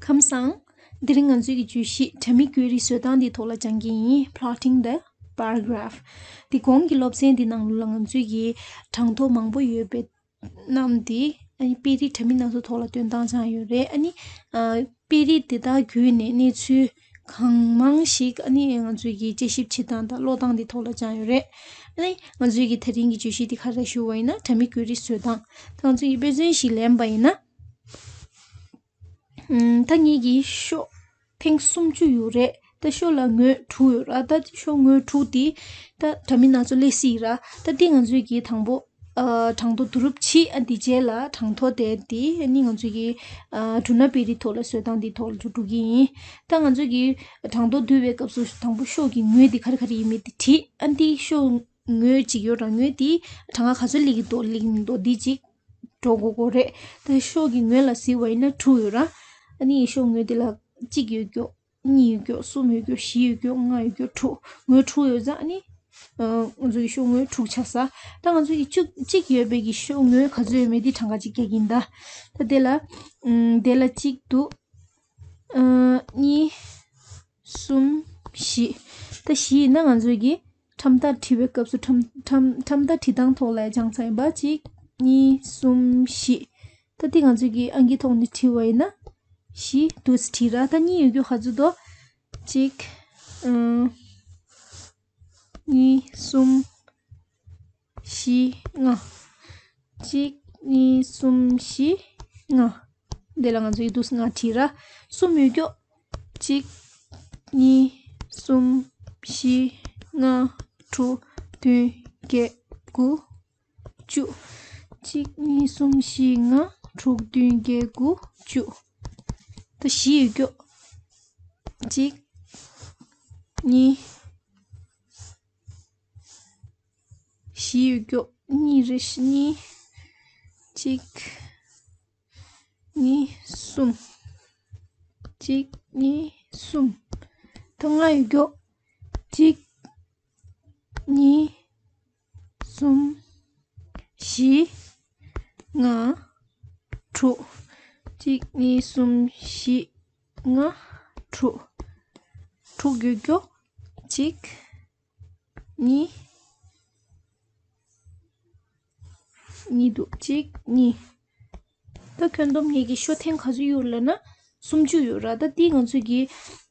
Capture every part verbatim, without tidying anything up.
ཁམས་བཟང་། དེ་རིང་ང་ཚོའི་གི་བརྗོད་གཞི་དྲ་མིག་བཀོད་རིས་བཟོ་སྟངས་འདི་ཐོག་ལ་སྦྱང་གི་ཡིན། Plotting the paragraph། འདི་གོང་གི་སློབ་ཚན་འདི་ནང་ལོགས་ལ་ང་ཚོའི་གི་གྲངས་ཐོ་མང་པོ་ཡོད་པའི་རྣམས་འདི་ཨ་ནི་དཔེ་རིས་དྲ་མིག་ནང་དུ་ཐོག་ལ་སྟོན་སྟངས་སྦྱངས་ཡོད་རེད། ཨ་ནི་ཨ་དཔེ་རིས་དེ་དག་བརྒྱུད་ནས་གནས་ཚུལ་གང་མང་ཞིག་ཨ་ནི་ང་ཚོའི་གི་དཔྱད་ཞིབ་བྱེད་སྟངས་དང་ཀློག་སྟངས་འདི་ཐོག་ལ་སྦྱངས་ཡོད་རེད། ཨ་ནི་ང་ཚོའི་གི་དེ་རིང་གི་བརྗོད་གཞི་འདི་ག་རེ་ཞུ་བ་ཡིན་ན་དྲ་མིག་བཀོད་རིས་བཟོ་སྟངས། ད་ང་ཚོའི་གི་དཔེ་མཚོན་ཞིག་ལེན་པ་ཡིན་ན། ཨུམ། ད་ངེད་ཀྱི་ཤོག་ཐེངས་སུམ་ཅུ་ཡོད་རེད། ད་ཤོག་ལ་ངོས་དྲུག་ཡོད་ར། ད་ཤོག་ངོས་དྲུག་དེ་ད་དྲ་མིག་ནང་ཚོ་སླེབས་སྲིད་ར། ད་དེ་ང་ཚོས་ཀྱི་དང་པོ་ཨ་གྲངས་ཐོ་བསྡུ་རུབ་བྱེད། ཨ་འདི་རྗེས་ལ་གྲངས་ཐོ་དེ་དེ་ནི་ང་ཚོས་ཀྱི་ཨ་འབྲུ་སྣ་དཔེ་རིས་ཐོག་ལ་བཟོ་སྟངས་འདི་ཐོག་ལ་འགྲོ་འགྲོ་གི་ཡིན། ད་ང་ཚོས་ཀྱི་གྲངས་ཐོ་བསྡུ་བའི་སྐབས་སུ་དང་པོ་ཤོག་གི་ངོས་འདི་ག་རེ་ག་རེ་ཡིན་མིན་དེ་བྲིས། ཨ་འདི་ཤོག་ངོས་གཅིག་ཡོད་ར། ངོས་དེ་གྲངས་ཀ་ག་ཚོད་སླེབས་ཀྱི་འདུག་སླེབས་ཀྱི་མི་འདུག་འདི་གཅིག་འགྲོ་དགོས་དགོས་རེད། ད་ཤོག་གི་ངོས་ལ་གཟིགས་པ་ཡིན་ན་དྲུག་ཡོད་ར། ཨ་ནི་ཤོག་ངོས་དེ་ལ་གཅིག་ཡོད་རྒྱུ། གཉིས་ཡོད་རྒྱུ། གསུམ་ཡོད་རྒྱུ། བཞི་ཡོད་རྒྱུ། ལྔ་ཡོད་རྒྱུ། དྲུག་ངོས་དྲུག་ཡོད་ཙང་ཨ་ནི། ཨ་ང་ཚོ་གི་ཤོག་ངོས་དྲུག་ཆགས་ས། ད་ང་ཚོ་གི་གཅིག་གཅིག་ཡོད་པའི་གི་ཤོག་ངོས་ག་ཚོད་ཡོད་མེད་དེ་གྲངས་ཀ་གཅིག་རྒྱག་གིན་ད། ད་དེ་ལ་ཨུམ་དེ་ལ་གཅིག་འདུག་ཨ་གཉིས། གསུམ། བཞི། ད་བཞི་ཡིན་ན་ང་ཚོས་ཀྱི་ཁྲམ་རྟགས་བྲི་བའི་སྐབས་སུ་ཁྲམ་ཁྲམ་ཁྲམ་རྟགས་བྲི་སྟངས་ཐོག་ལ་ཡང་སྦྱངས་ཚར་ཡིན་པ། གཅིག་གཉིས། གསུམ། བཞི། ད་འདི་ང་ཚོས་ཀྱི་ཨང་ཀི་ཐོག་ནས་བྲིས་པ་ཡིན་ན་བཞི་འདུག་སེ་བྲིས་ར། ད་གཉིས་ཡོད་རྒྱུ་ག་ཚོད་འདུག་གཅིག་ཨང་། གཉིས། གསུམ། བཞི། ལྔ། གཅིག་གཉིས། གསུམ། བཞི། ལྔ། འདི་ལ་ང་ཚོ་ཡི་དུས་ལྔ་བྲིས་ར། གསུམ་ཡོད་རྒྱུ། གཅིག་གཉིས། གསུམ། བཞི། ལྔ། དྲུག་བདུན། བརྒྱད། དགུ། བཅུ། གཅིག་གཉིས། གསུམ། བཞི། ལྔ། དྲུག་བདུན། བརྒྱད། དགུ། བཅུ། ད་བཞི་ཡོད་རྒྱུ། གཅིག་གཉིས། བཞི་ཡོད་རྒྱུ། གཉིས་རེད། གཉིས། གཅིག་གཉིས། གསུམ། གཅིག་གཉིས། གསུམ། ད་ལྔ་ཡོད་རྒྱུ། གཅིག་གཉིས། གསུམ། བཞི། ལྔ། དྲུག་གཅིག་གཉིས། གསུམ། བཞི། ལྔ། དྲུག་དྲུག་ཡོད་རྒྱུ། གཅིག་གཉིས། གཉིས་འདུག་གཅིག་གཉིས། ད་ཁྱོན་བསྡོམས་ངེད་ཀྱི་ཤོག་ཐེངས་ག་ཚོད་ཡོད་ལབ་ན་སུམ་ཅུ་ཡོད་ར། ད་འདི་ང་ཚོས་ཀྱི་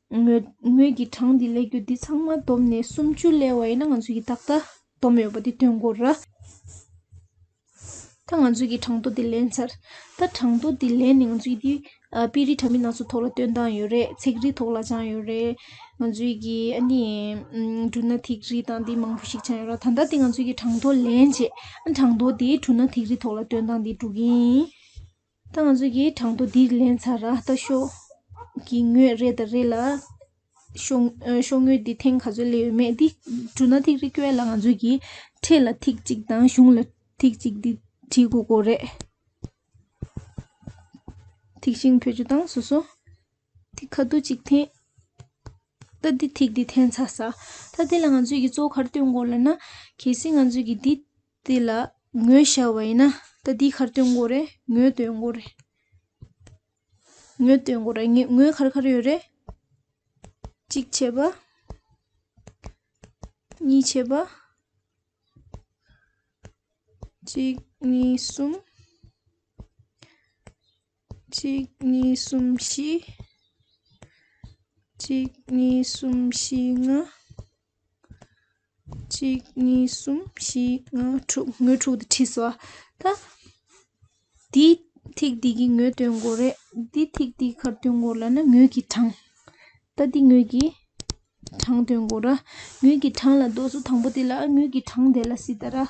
ངོས་ངོས་ཀྱི་གྲངས་འདི་ལས་རྒྱུ་འདི་ཚང་མ་བསྡོམས་ནས་སུམ་ཅུ་སླེབས་པ་ཡིན་ན་ང་ཚོས་ཀྱི་ཏག་ཏག་བསྡོམས་ཡོད་པ་འདི་སྟོན་དགོས་ར། ད་ང་ཚོས་ཀྱི་གྲངས་ཐོ་འདི་ལེན་ཚར། ད་གྲངས་ཐོ་འདི་ལེན་ནས་ང་ཚོས་ཀྱི་འདི་ཨ་དཔེ་རིས་དྲ་མིག་སྣ་ཚོགས་ཐོག་ལ་སྟོན་སྟངས་ཡོད་རེད། ཚིག་རིས་ཐོག་ལ་སྦྱངས་ཡོད་རེད། ང་ཚོས་ཀྱི་ཨ་ནི་ཨམ་འབྲུ་སྣ་ཐིག་རིས་དང་འདི་མང་པོ་ཞིག་སྦྱངས་ཡོད་ར། ད་ལྟ་འདི་ང་ཚོས་ཀྱི་གྲངས་ཐོ་ལེན་བྱས། ཨ་གྲངས་ཐོ་འདི་འབྲུ་སྣ་ཐིག་རིས་ཐོག་ལ་སྟོན་སྟངས་འདི་འགྲོ་གི་ཡིན། ད་ང་ཚོས་ཀྱི་གྲངས་ཐོ་འདི་ལེན་ཚར་ར། ད་ཤོག་གི་ངོས་རེ་དང་རེ་ལ་ཤོག་ཨ་ཤོག་ངོས་འདི་ཐེངས་ག་ཚོད་སླེབས་ཡོད་མེད་འདི་འབྲུ་སྣ་ཐིག་རིས་བཀོད་ཡ་ལ་ང་ཚོས་ཀྱི་འཕྲེད་ལ་ཐིག་གཅིག་དང་གཞུང་ལ་ཐིག་གཅིག་འདི་བྲིས་དགོས་དགོས་རེད། ཐིག་ཤིང་བེད་སྤྱོད་བཏང་། སོ་སོ། ཐིག་ཁ་ཐུག་གཅིག་འཐེན། ད་འདི་ཐིག་འདི་འཐེན་ཚར་ས། ད་འདི་ལ་ང་ཚོས་ཀྱི་གཙོ་བོ་ག་རེ་སྟོན་དགོས་ལབ་ན། གལ་སྲིད་ང་ཚོས་ཀྱི་འདི་འདི་ལ་ངོས་བཞག་པ་ཡིན་ན། ད་འདི་ག་རེ་སྟོན་དགོས་རེད། ངོས་སྟོན་དགོས་རེད། ངོས་སྟོན་དགོས་རེད། ངོས་ངོས་ག་རེ་ག་རེ་ཡོད་རེད། གཅིག་བྱས་པ། གཉིས་བྱས་པ། གཅིག་གཉིས། གསུམ། གཅིག་གཉིས། གསུམ། བཞི། གཅིག་གཉིས། གསུམ། བཞི། ལྔ། གཅིག་གཉིས། གསུམ། བཞི། ལྔ། དྲུག་ངོས་དྲུག་དེ་བྲིས་སོ། ད་འདི་ཐིག་འདི་གི་ངོས་སྟོན་དགོས་རེད། འདི་ཐིག་འདི་ག་རེ་སྟོན་དགོས་ལབ་ན་ངོས་ཀྱི་གྲངས། ད་འདི་ངོས་ཀྱི་གྲངས་སྟོན་དགོས་ར། ངོས་ཀྱི་གྲངས་ལ་འདུག་སེ་དང་པོ་དེ་ལ་ངོས་ཀྱི་གྲངས་དེ་ལ་སྲིད་ད་ར།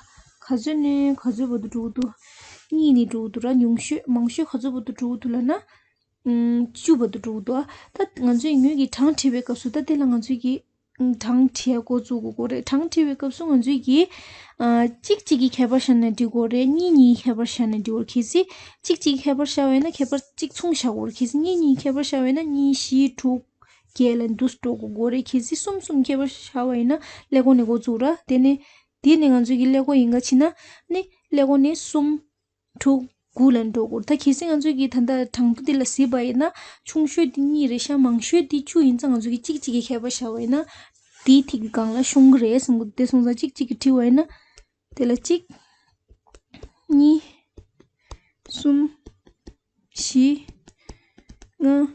ག་ཚོད་ནས་ག་ཚོད་བར་དུ་འགྲོ་གི་འདུག་གཉིས་ནས་འགྲོ་གི་འདུག་ར། ཉུང་ཤོས་མང་ཤོས་ག་ཚོད་བར་དུ་འགྲོ་གི་འདུག་ལབ་ན། ཨམ་བཅུ་བར་དུ་འགྲོ་གི་འདུག་ད་ང་ཚོས་ངོས་ཀྱི་གྲངས་བྲིས་པའི་སྐབས་སུ་ད་དེ་ལ་ང་ཚོས་ཀྱི་གྲངས་བྲིས་ཡ་འགོ་བཙུགས་དགོས་རེད། གྲངས་བྲིས་པའི་སྐབས་སུ་ང་ཚོས་ཀྱི་ཨ་གཅིག་གཅིག་གི་ཁྱད་པར་བཞག་ནས་འབྲི་དགོས་རེད། གཉིས་གཉིས་ཁྱད་པར་བཞག་ནས་འབྲི་དགོས་རེད། གལ་སྲིད་གཅིག་གཅིག་ཁྱད་པར་བཞག་པ་ཡིན་ན་ཁྱད་པར་གཅིག་མཚུངས་བཞག་དགོས་རེད། གལ་སྲིད་གཉིས་གཉིས་ཁྱད་པར་བཞག་པ་ཡིན་ན་གཉིས། བཞི། དྲུག་བརྒྱད་ལ་འདུག་སེ་འགྲོ་དགོས་རེད། གལ་སྲིད་གསུམ་གསུམ་ཁྱད་པར་བཞག་པ་ཡིན་ན་ཀླད་ཀོར་ནས་འགོ་བཙུགས་ར། དེ་ནས་དེ་ནས་ང་ཚོས་ཀྱི་ཀླད་ཀོར་ཡིན་ག་ཕྱིན་ན་ནི་ཀླད་ཀོར་ནས་གསུམ། དྲུག་དགུ་ལ་འགྲོ་དགོས། ད་གལ་སྲིད་ང་ཚོ་གིས་ད་ལྟ་དང་པོ་དེ་ལ་གཟིགས་པ་ཡིན་ན་ཆུང་ཤོས་དེ་གཉིས་རེད་ཤག་མང་ཤོས་དེ་བཅུ་ཡིན་ཙང་ང་ཚོ་གིས་གཅིག་གཅིག་གི་ཁྱད་པར་བཞག་པ་ཡིན་ན་དེའི་ཐིག་གི་སྒང་ལ་ཤོང་གི་རེད་བསམ་གི་འདུག་དེ་སོང་ཙང་གཅིག་གཅིག་གིས་བྲིས་པ་ཡིན་ན་དེ་ལ་གཅིག་གཉིས། གསུམ། བཞི། ལྔ།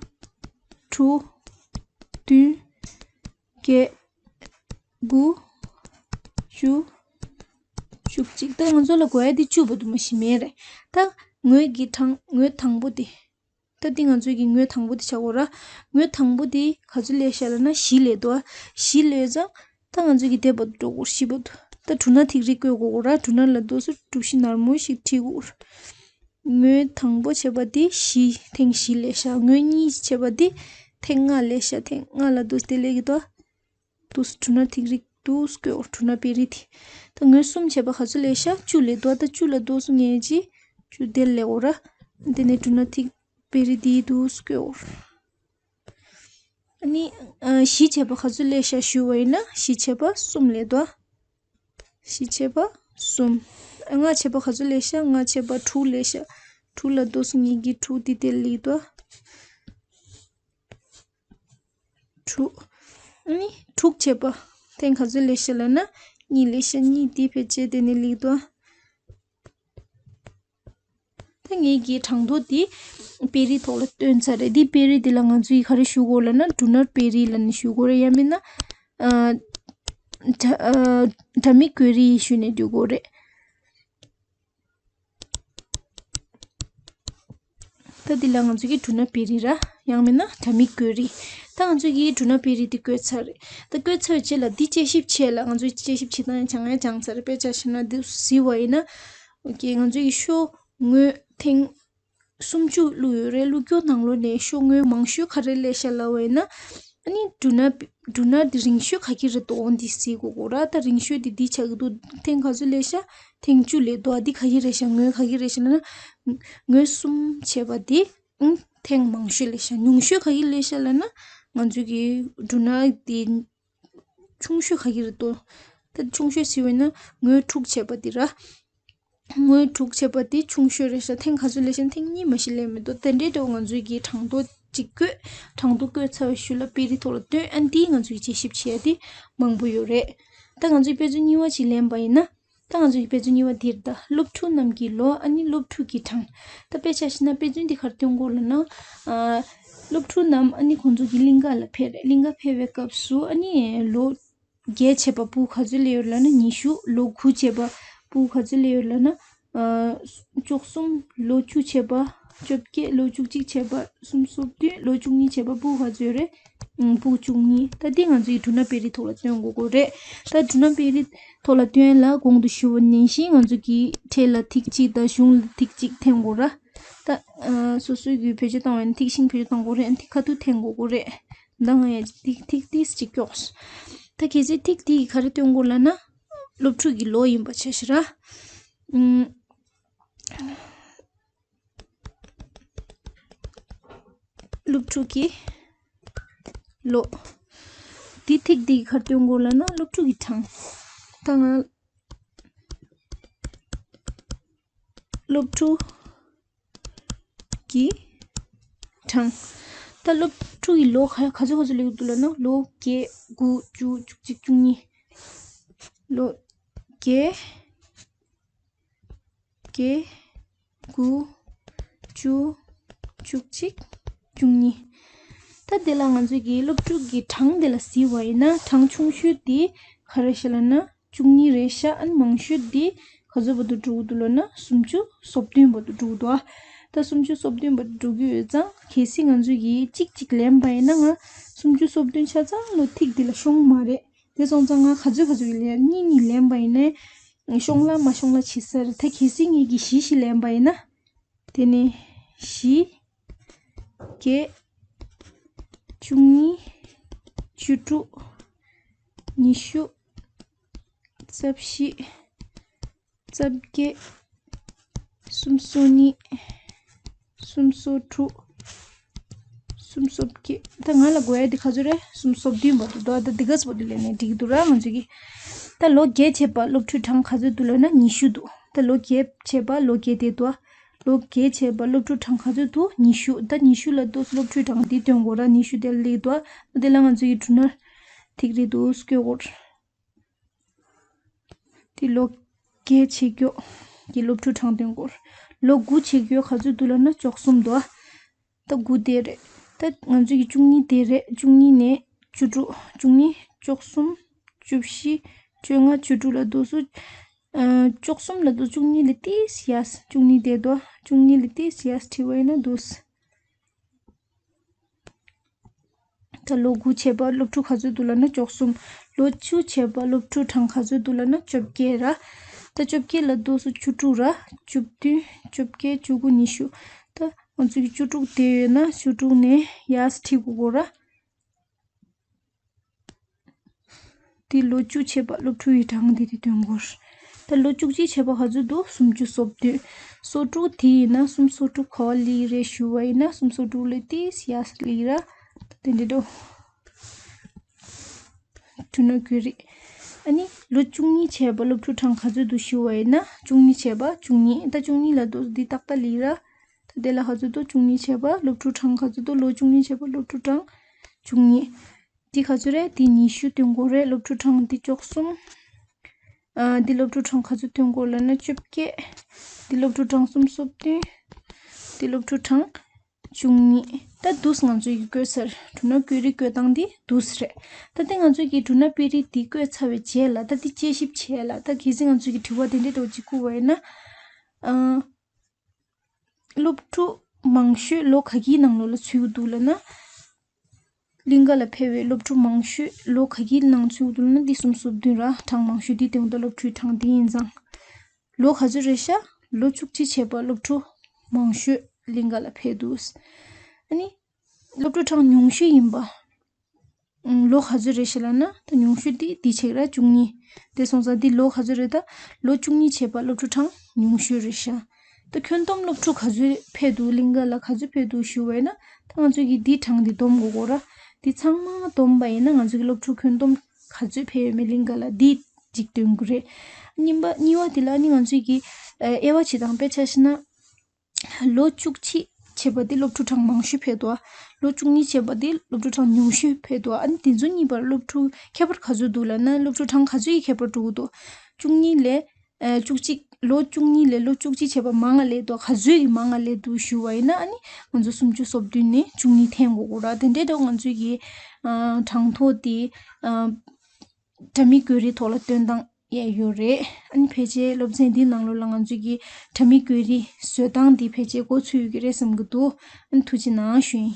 དྲུག་བདུན། བརྒྱད། དགུ། བཅུ། བཅུ་གཅིག་ད་ང་ཚོ་ལ་དགོས་ཡ་དེ་བཅུ་བར་དུ་མ་གཞི་མེད་རེད། ད་ངོས་ཀྱི་གྲངས་ངོས་དང་པོ་དེ། ད་འདི་ང་ཚོའི་གི་ངོས་དང་པོ་དེ་ཆགས་ཡོད་ར། ངོས་དང་པོ་དེ་ག་ཚོད་སླེབས་ཤག་ལབ་ན་བཞི་སླེབས་འདུག་བཞི་སླེབས་ཙང་ད་ང་ཚོའི་གི་དེ་བར་དུ་འགྲོ་དགོས་བཞི་བར་དུ། ད་གྲུ་སྣ་ཐིག་རིས་བཀོད་དགོས་ར། གྲུ་སྣ་ལ་འདུག་སེ་གྲུ་བཞི་ནར་མོ་ཞིག་བྲིས་དགོས། ངོས་དང་པོ་བྱས་པ་དེ་བཞི་ཐེངས་བཞི་སླེབས་ཤག་ངོས་གཉིས་བྱས་པ་དེ་ཐེངས་ལྔ་སླེབས་ཤག་ཐེངས་ལྔ་ལ་འདུག་སེ་དེ་སླེབས་ཀྱི་འདུག་འདུག་སེ་གྲུ་སྣ་ཐིག་རིས་འདུག་སེ་བཀོད་དགོས། གྲུ་སྣ་དཔེ་རིས་དེ། ད་ངོས་གསུམ་བྱས་པ་ག་ཚོད་སླེབས་ཤག་བཅུ་སླེབས་འདུག་ད་བཅུ་ལ་འདུག་སེ་ངས་ཅི་བཅུ་དེ་སླེབས་འོ་ར། དེ་ནས་གྲུ་སྣ་ཐིག་དཔེ་རིས་དེ་འདུག་སེ་བཀོད་འོ། ཨ་ནི། ཨ། བཞི་བྱས་པ་ག་ཚོད་སླེབས་ཤག་ཞུས་པ་ཡིན་ན་བཞི་བྱས་པ་གསུམ་སླེབས་འདུག་བཞི་བྱས་པ་གསུམ། ལྔ་བྱས་པ་ག་ཚོད་སླེབས་ཤག་ལྔ་བྱས་པ་དྲུག་སླེབས་ཤག་དྲུག་ལ་འདུག་སེ་ངེད་ཀྱིས་དྲུག་དེ་དེ་སླེབས་འདུག་དྲུག་ཨ་ནི་དྲུག་བྱས་པ་ཐེངས་ག་ཚོད་སླེབས་ཤག་ལབ་ན་གཉིས་སླེབས་ཤག་གཉིས་དེ་ཕལ་ཆེར་དེ་ནས་སླེབས་འདུག་ད་ངེད་ཀྱིས་གྲངས་ཐོ་འདི་དཔེ་རིས་ཐོག་ལ་བཏོན་ཚར་རེད། འདི་དཔེ་རིས་འདི་ལ་ང་ཚོས་ག་རེ་ཞུ་དགོས་ལབ་ན་གྲུ་སྣ་དཔེ་རིས་ལབ་ནས་ཞུ་དགོས་རེད། ཡང་མིན་ན་ཨ། དྲ་ཨ། དྲ་མིག་བཀོད་རིས་ཞུས་ནས་འགྲོ་དགོས་རེད། ད་འདི་ལ་ང་ཚོས་ཀྱི་གྲུ་སྣ་དཔེ་རིས་ར། ཡང་མིན་ན་དྲ་མིག་བཀོད་རིས། ད་ང་ཚོས་ཀྱི་གྲུ་སྣ་དཔེ་རིས་འདི་བཀོད་ཚར་རེད། ད་བཀོད་ཚར་བའི་རྗེས་ལ་འདི་དཔྱད་ཞིབ་བྱས་ལ་ང་ཚོས་དཔྱད་ཞིབ་བྱེད་སྟངས་ཡང་སྦྱང་ཡང་སྦྱངས་ཚར་རེད། དཔེ་ཆ་བཞག་ན་འདི་གཟིགས་པ་ཡིན་ན། ཨོ་ཀེ། ང་ཚོས་ཀྱི་ཤོག་ངོས་ཐེངས་སུམ་ཅུ་བླུགས་ཡོད་རེད། བླུགས་རྒྱུ་ནང་ལོགས་ནས་ཤོག་ངོས་མང་ཤོས་ག་རེ་སླེབས་ཤག་ལབ་པ་ཡིན་ན། ཨ་ནི་འབྲུ་སྣ་འབྲུ་སྣ་འདི་རིང་ཤོས་ག་གི་རེད་འདུག་འོ་འདི་གཟིགས་དགོས་གོ་ར། ད་རིང་ཤོས་འདི་འདི་ཆགས་ཀྱི་འདུག་ཐེངས་ག་ཚོད་སླེབས་ཤག་ཐེངས་བཅུ་སླེབས་འདུག་ཨ་འདི་ག་གི་རེད་ཤག་ངོས་ག་གི་རེད་ཤག་ལབ་ན། ངོས་གསུམ་བྱས་པ་འདི་ཨང་ཐེངས་མང་ཤོས་སླེབས་ཤག་ཉུང་ཤོས་ག་གི་སླེབས་ཤག་ལབ་ན། ང་ཚོས་ཀྱི་འབྲུ་སྣ་འདི་ཆུང་ཤོས་ག་གི་རེད་འདུག་ད་ཆུང་ཤོས་ཟེར་བས་ན་ངོས་དྲུག་བྱས་པ་འདི་ར། ངོས་དྲུག་བྱས་པ་དེ་ཆུང་ཤོས་རེད་ཤག་ཐེངས་ག་ཚོད་སླེབས་ཤག་ཐེངས་གཉིས་མ་ཞིག་སླེབས་མི་འདུག་དེ་འདྲའི་འདྲ་བོ་ང་ཚོས་ཀྱིས་གྲངས་ཐོ་གཅིག་བཀོད། གྲངས་ཐོ་བཀོད་ཚར་བའི་ཤུལ་ལ་དཔེ་རིས་ཐོག་ལ་སྟོན། ཨ་འདིས་ང་ཚོས་ཀྱིས་དཔྱད་ཞིབ་བྱེད་ཡ་དེ་མང་པོ་ཡོད་རེད། ད་ང་ཚོས་དཔེ་མཚོན་གཉིས་པ་ཅིག་ལེན་པ་ཡིན་ན། ད་ང་ཚོས་ཀྱི་དཔེ་མཚོན་གཉིས་པ་འདིར་ད་སློབ་ཕྲུག་རྣམས་ཀྱི་ལོ་ཨ་ནི་སློབ་ཕྲུག་གི་གྲངས། ད་དཔེ་ཆ་བཞག་ན་དཔེ་མཚོན་འདི་ག་རེ་སྟོན་གོ་ལབ་ན། ཨ། སློབ་ཕྲུག་རྣམས་ཨ་ནི་ཁོང་ཚོ་གི་གླིང་ག་ལ་ཕེབས་རེད། གླིང་ག་ཕེབས་པའི་སྐབས་སུ་ཨ་ནི་ལོ་བརྒྱད་བྱས་པ་ཕྲུ་གུ་ག་ཚོད་སླེབས་ཡོད་ལབ་ན་ཉི་ཤུ། ལོ་དགུ་བྱས་པ་ཕྲུ་གུ་ག་ཚོད་སླེབས་ཡོད་ལབ་ན། ཨ། བཅུ་གསུམ། ལོ་བཅུ་བྱས་པ་བཅོ་བརྒྱད། ལོ་བཅུ་གཅིག་བྱས་པ་སུམ་ཅུ་སོ་བདུན། ལོ་བཅུ་གཉིས་བྱས་པ་ཕྲུ་གུ་ག་ཚོད་ཡོད་རེད། ཨང་། ཕྲུ་གུ་བཅུ་གཉིས། ད་འདི་ང་ཚོའི་འབྲུ་སྣ་དཔེ་རིས་ཐོག་ལ་སྟོན་དགོས་ཀྱི་རེད། ད་འབྲུ་སྣ་དཔེ་རིས་ཐོག་ལ་སྟོན་ལ་གོང་དུ་ཞུས་པ་ནང་བཞིན་ང་ཚོ་གི་འཕྲེད་ལ་ཐིག་གཅིག་དང་གཞུང་ལ་ཐིག་གཅིག་འཐེན་དགོས་ར། ད། ཨ། སོ་སོའི་གི་བེད་སྤྱོད་བཏང་བ་ཡིན་ན་ཐིག་ཤིང་བེད་སྤྱོད་བཏང་དགོས་རེད། ཨ་ནི་ཐིག་ཁ་ཐུག་འཐེན་དགོས་ཀྱི་རེད། ད་ང་ཡང་ཐིག་ཐིག་ཏིས་ཅིག་ཀྱོགས། ད་གལ་སྲིད་ཐིག་དེ་ག་རེ་སྟོན་དགོས་ལབ་ན། སློབ་ཕྲུག་གི་ལོ་ཡིན་པ་ཆ་བཞག་ར། ཨུམ། སློབ་ཕྲུག་གི་ལོ། དེ་ཐིག་དེ་ག་རེ་སྟོན་དགོས་ལབ་ན་སློབ་ཕྲུག་གི་གྲངས། ད་ང་སློབ་ཕྲུག་གི་གྲངས། ད་སློབ་ཕྲུག་གི་ལོ་ག་ག་ཚོད་ག་ཚོད་སླེབས་འདུག་ལབ་ན་ལོ་བརྒྱད། དགུ། བཅུ། བཅུ་གཅིག། བཅུ་གཉིས། ལོ་བརྒྱད། བརྒྱད། དགུ། བཅུ། བཅུ་གཅིག། བཅུ་གཉིས། ད་དེ་ལ་ང་ཚོས་ཀྱི་སློབ་ཕྲུག་གི་གྲངས་དེ་ལ་གཟིགས་པ་ཡིན་ན་གྲངས་ཆུང་ཤོས་དེ་ག་རེ་ཤག་ལབ་ན་བཅུ་གཉིས་རེད་ཤག་ཨ་ནི་མང་ཤོས་དེ་ག་ཚོད་བར་དུ་འགྲོ་གི་འདུག་ལབ་ན་སུམ་ཅུ་སོ་བདུན་བར་དུ་འགྲོ་གི་འདུག་ཨ། ད་སུམ་ཅུ་སོ་བདུན་བར་དུ་འགྲོ་གི་ཡོད་ཙང་གལ་སྲིད་ང་ཚོས་ཀྱི་གཅིག་གཅིག་ལེན་པ་ཡིན་ན་ང་སུམ་ཅུ་སོ་བདུན་ཆ་ཚང་ལོ་ཐིག་དེ་ལ་ཤོང་མ་རེད། དེ་སོང་ཙང་ང་ག་ཚོད་ག་ཚོད་ལེན། གཉིས་གཉིས་ལེན་པ་ཡིན་ན་ཤོང་ལ་མ་ཤོང་ལ་བྱེད་ས་རེད། ད་གལ་སྲིད་ངེད་ཀྱིས་བཞི་བཞི་ལེན་པ་ཡིན་ན། དེ་ནས་བཞི། བརྒྱད། བཅུ་གཉིས། བཅུ་དྲུག་ཉི་ཤུ། རྩ་བཞི། རྩ་བརྒྱད། སུམ་ཅུ་སོ་གཉིས། སུམ་ཅུ་སོ་དྲུག་སུམ་ཅུ་སོ་བརྒྱད། ད་ང་ལ་དགོས་ཡ་དེ་ག་ཚོད་རེད། སུམ་ཅུ་སོ་བདུན་བར་དུ་འདུག་ད་འདི་ག་ཚོད་བར་དུ་ལེན་ནས་འགྲིག་གི་འདུག་ར་ང་ཚོ་གི། ད་ལོ་བརྒྱད་བྱས་པ་སློབ་ཕྲུག་གྲངས་ག་ཚོད་འདུག་ལབ་ན་ཉི་ཤུ་འདུག་ད་ལོ་བརྒྱད་བྱས་པ་ལོ་བརྒྱད་དེ་འདུག་ལོ་བརྒྱད་བྱས་པ་སློབ་ཕྲུག་གྲངས་ག་ཚོད་འདུག་ཉི་ཤུ། ད་ཉི་ཤུ་ལ་འདུག་སློབ་ཕྲུག་གྲངས་འདི་སྟོན་དགོས་ར། ཉི་ཤུ་དེ་ལ་སླེབས་འདུག་ཨ། དེ་ལ་ང་ཚོ་ཡི་འབྲུ་སྣ་ཐིག་རིས་འདུག་སྐྱོད་དགོས། དེ་ལོ་བརྒྱད་བྱེད་སྐྱོ་གི་སློབ་ཕྲུག་གྲངས་སྟོན་དགོས། ལོ་དགུ་བྱེད་སྐྱོ་ག་ཚོད་འདུག་ལབ་ན་བཅུ་གསུམ་འདུག་ཨ། ད་དགུ་དེ་རེད། ད་ང་ཚོ་གི་བཅུ་གཉིས་དེ་རེད། བཅུ་གཉིས་ནས་བཅུ་དྲུག་བཅུ་གཉིས། བཅུ་གསུམ། བཅུ་བཞི། བཅོ་ལྔ། བཅུ་དྲུག་ལ་འདུག་སུ། ཨ། བཅུ་གསུམ་ལ་འདུག་བཅུ་གཉིས་ལས་ཏིས་ཡས། བཅུ་གཉིས་དེ་འདུག་བཅུ་གཉིས་ལས་ཏིས་ཡས་བྲིས་པ་ཡིན་ན་འདུག་ད་ལོ་དགུ་བྱས་པ་སློབ་ཕྲུག་ག་ཚོད་འདུག་ལབ་ན་བཅུ་གསུམ། ལོ་བཅུ་བྱས་པ་སློབ་ཕྲུག་གྲངས་ག་ཚོད་འདུག་ལབ་ན་བཅོ་བརྒྱད་ར། ད་བཅོ་བརྒྱད་ལ་འདུག་སུ་བཅུ་དྲུག་ར། བཅུ་བདུན། བཅོ་བརྒྱད། བཅུ་དགུ། ཉི་ཤུ། ད་ང་ཚོ་གི་བཅུ་དྲུག་དེ་ཡོད་ན་བཅུ་དྲུག་ནས་ཡས་བྲིས་དགོས་གོ་ར། དེ་ལོ་བཅུ་བྱས་པ་སློབ་ཕྲུག་ཡི་གྲངས་དེ་དེ་སྟོན་དགོས། ད་ལོ་བཅུ་གཅིག་བྱས་པ་ག་ཚོད་འདུག་སུམ་ཅུ་སོ་བདུན། སོ་དྲུག་དེ་ཡིན་ན་སུམ་སོ་དྲུག་ག་པར་སླེབས་རེད་ཞུ་བ་ཡིན་ན་སུམ་སོ་དྲུག་ལས་ཏིས་ཡས་སླེབས་ར། ད་དེ་འདྲ་འགྲོ། འབྲུ་སྣ་བཀོད་རིས། ཨ་ནི་ལོ་བཅུ་གཉིས་བྱས་པ་སློབ་ཕྲུག་གྲངས་ག་ཚོད་འདུག་ཞུ་བ་ཡིན་ན་བཅུ་གཉིས་བྱས་པ་བཅུ་གཉིས། ད་བཅུ་གཉིས་ལ་འདུག་འདི་ཏག་ཏག་སླེབས་ར། ད་དེ་ལ་ག་ཚོད་འདུག་བཅུ་གཉིས་བྱས་པ་སློབ་ཕྲུག་གྲངས་ག་ཚོད་འདུག་ལོ་བཅུ་གཉིས་བྱས་པ་སློབ་ཕྲུག་གྲངས་བཅུ་གཉིས། འདི་ག་ཚོད་རེད། འདི་ཉི་ཤུ་སྟོན་དགོས་རེད། སློབ་ཕྲུག་གྲངས་འདི་བཅུ་གསུམ། ཨ། འདི་སློབ་ཕྲུག་གྲངས་ག་ཚོད་སྟོན་དགོས་ལབ་ན་བཅོ་བརྒྱད། འདི་སློབ་ཕྲུག་གྲངས་སུམ་སོ་བདུན། འདི་སློབ་ཕྲུག་གྲངས་བཅུ་གཉིས། ད་འདུག་ང་ཚོ་ཡི་བཀོད་ཚར། འབྲུ་སྣ་བཀོད་རིས་བཀོད་སྟངས་འདི་འདུག་རེད། ད་འདི་ང་ཚོ་གི་འབྲུ་སྣ་བཀོད་རིས་འདི་བཀོད་ཚར་བའི་རྗེས་ལ་ད་འདི་དཔྱད་ཞིབ་བྱས་ལ་ད་གལ་སྲིད་ང་ཚོ་གི་དྲི་བ་དེ་འདྲའི་འདྲ་བོ་ཅིག་བསྐུར་བ་ཡིན་ན། ཨ། སློབ་ཕྲུག་མང་ཤོས་ལོ་ག་གི་ནང་ལོགས་ལ་ཚུད་ཀྱི་འདུག་ལབ་ན། གླིང་ག་ལ་ཕེབས་པའི་སློབ་ཕྲུག་མང་ཤོས་ལོ་ག་གི་ནང་ཚུད་ཀྱི་འདུག་ལབ་ན་འདི་སུམ་སོ་བདུན་ར། གྲངས་མང་ཤོས་འདི་སྟེང་དུ་སློབ་ཕྲུག་གྲངས་འདི་ཡིན་ཙང་། ལོ་ག་ཚོད་རེད་ཤག་ལོ་བཅུ་གཅིག་བྱས་པ་སློབ་ཕྲུག་མང་ཤོས་གླིང་ག་ལ་ཕེབས་འདུག་ཨ་ནི་སློབ་ཕྲུག་གྲངས་ཉུང་ཤོས་ཡིན་པ། ཨང་། ལོ་ག་ཚོད་རེད་ཤག་ལབ་ན་ད་ཉུང་ཤོས་འདི་འདི་ཆགས་ར་བཅུ་གཉིས། དེ་སོང་ཙང་འདི་ལོ་ག་ཚོད་རེད། ད་ལོ་བཅུ་གཉིས་བྱས་པ་སློབ་ཕྲུག་གྲངས་ཉུང་ཤོས་རེད་ཤག་ད་ཁྱོན་བསྡོམས་སློབ་ཕྲུག་ག་ཚོད་ཕེབས་འདུག་གླིང་ག་ལ་ག་ཚོད་ཕེབས་འདུག་ཞུ་བས་ན་ད་ང་ཚོ་གིས་འདི་གྲངས་འདི་བསྡོམས་དགོས་གོ་ར། འདི་ཚང་མ་བསྡོམས་པ་ཡིན་ན་ང་ཚོ་གི་སློབ་ཕྲུག་ཁྱོན་བསྡོམས་ག་ཚོད་ཕེབས་ཡོད་མེད་གླིང་ག་ལ་འདི་གཅིག་སྟོན་གི་རེད། གཉིས་པ་གཉིས་པ་འདི་ལ་ནི་ང་ཚོ་གིས་ཨ་དབྱེ་བ་ཕྱེ་སྟངས་དཔེ་ཆ་བཞག་ན། ལོ་བཅུ་གཅིག་བྱས་པ་དེ་སློབ་ཕྲུག་གྲངས་མང་ཤོས་ཕེབས་འདུག་ལོ་བཅུ་གཉིས་བྱས་པ་དེ་སློབ་ཕྲུག་གྲངས་ཉུང་ཤོས་ཕེབས་འདུག་ཨ་ནི་དེ་ཚོ་གཉིས་བར་སློབ་ཕྲུག་ཁྱད་པར་ག་ཚོད་འདུག་ལབ་ན་སློབ་ཕྲུག་གྲངས་ག་ཚོད་ཀྱི་ཁྱད་པར་འགྲོ་གི་འདུག་བཅུ་གཉིས་ལས། ཨ། བཅུ་གཅིག་ལོ་བཅུ་གཉིས་ལས་ལོ་བཅུ་གཅིག་བྱས་པ་མང་ང་སླེབས་འདུག་ག་ཚོད་ཀྱི་མང་ང་སླེབས་འདུག་ཞུ་བ་ཡིན་ན་ཨ་ནི་ང་ཚོ་སུམ་ཅུ་སོ་བདུན་ནས་བཅུ་གཉིས་འཐེན་དགོས་གོ་ར། དེ་འདྲའི་འདྲ་ང་ཚོས་ཀྱི་ཨ། གྲངས་ཐོ་དེ་ཨ། དྲ་མིག་བཀོད་རིས་ཐོག་ལ་སྟོན་སྟངས་ཡས་ཡོད་རེད། ཨ་ནི་ཕལ་ཆེར་སློབ་ཚན་འདིའི་ནང་ལོགས་ལ་ང་ཚོས་ཀྱི་དྲ་མིག་བཀོད་རིས་བཟོ་སྟངས་འདི་ཕལ་ཆེར་འགོ་ཚུགས་ཡོད་ཀྱི་རེད་བསམ་གྱི་འདུག་ཨ་ནི་ཐུགས་རྗེ་གནང་ཞུ་ཡིན།